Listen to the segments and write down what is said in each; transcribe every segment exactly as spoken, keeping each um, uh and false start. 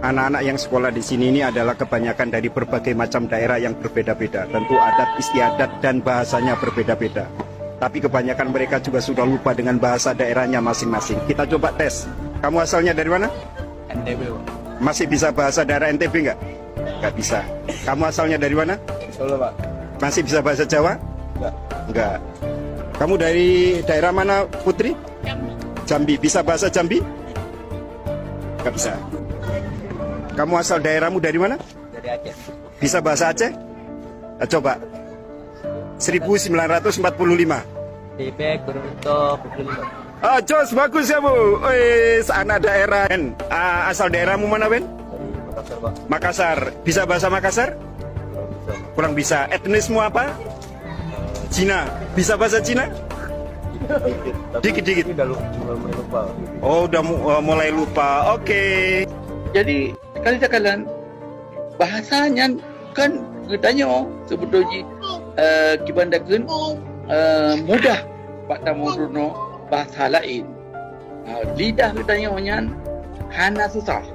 Anak-anak yang sekolah di sini ini adalah kebanyakan dari berbagai macam daerah yang berbeda-beda. Tentu adat istiadat dan bahasanya berbeda-beda. Tapi kebanyakan mereka juga sudah lupa dengan bahasa daerahnya masing-masing. Kita coba tes. Kamu asalnya dari mana? N T B, Pak. Masih bisa bahasa daerah N T B nggak? Nggak bisa. Kamu asalnya dari mana? Solo, Pak. Masih bisa bahasa Jawa? Nggak. Nggak. Kamu dari daerah mana, Putri? Jambi. Bisa bahasa Jambi? Nggak bisa. Kamu asal daerahmu dari mana? Dari Aceh. Bisa bahasa Aceh? Ah, coba. Seribu sembilan ratus empat puluh lima. Bebek beruntung pukul lima. Ah, jos, bagus ya, Bu. Oi, anak daerah, Ben. Ah, asal daerahmu mana, Ben? Dari Makassar, Pak. Makassar. Bisa bahasa Makassar? Kurang bisa. Kurang bisa. Etnismu apa? Cina. Bisa bahasa Cina? Dikit, tapi dikit-dikit. Tapi udah lu-, mulai lupa. Oh, udah mu-, uh, mulai lupa. Oke. Jadi, sekali-sekalian, bahasa nyan kan geutanyoe seubeutôi jih, eh, kiban takheun, eh, mudah bak tameurunoe bahasa laén. Ha, lidah geutanyoe nyan hana susah.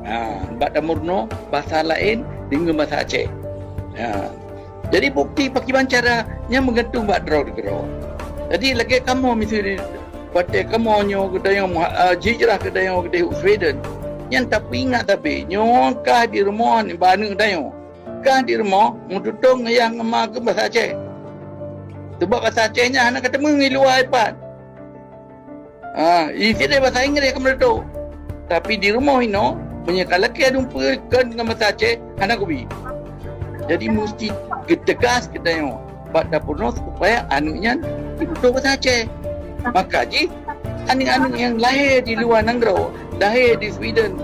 Ha, bak tameurunoe bahasa laén deungon bahasa Aceh. Ha. Jadi bukti pakiban cara nyan meugantung bak droe keudroe. Jadi lagèe kamoe miseue watèe kamoe nyoe geutanyoe, ah, hijrah geutanyoe keudéh u Sweden, nyan tapeuingat sabe nyoe ka di rumoh nibak aneuk tanyoe. Ka di rumoh meututông ayah ngon ma keu bahasa Aceh. Sabab bahasa Aceh nyan hana kateumeung di luwa ipat. Ha, di sidéh bahasa Inggréh ka meureutok. Tapi di rumoh inoe, meunyoe ka lakèe dumpeue kon ngon bahasa Aceh, hana kubi. Jadi, musti geuteugas geutanyoe bak tapeurunoe supaya aneuk nyan jipeutrok bahasa Aceh. Maka jih, aneuk-aneuk nyang lahé di luwa nanggroe, lahé di Sweden,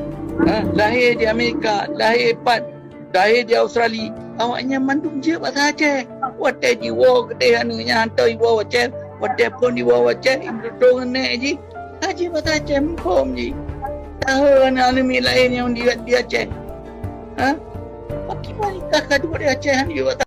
ha, lahé di Amerika, lahé pat, lahé di Australia, awaknyan mandum jeuet bahasa Aceh. Watèe jiwoe keudéh aneuk nyan hantom jiwoe Aceh, watèe phôn jiwoe Aceh, jipeutrok ngon nèk jih, ka jeuet bahasa Aceh muphom jih. Tahu aneuk-aneuk miet laén nyang di, di Aceh. Ha? Pakriban ka, ka duek di Aceh, han jeuet bahasa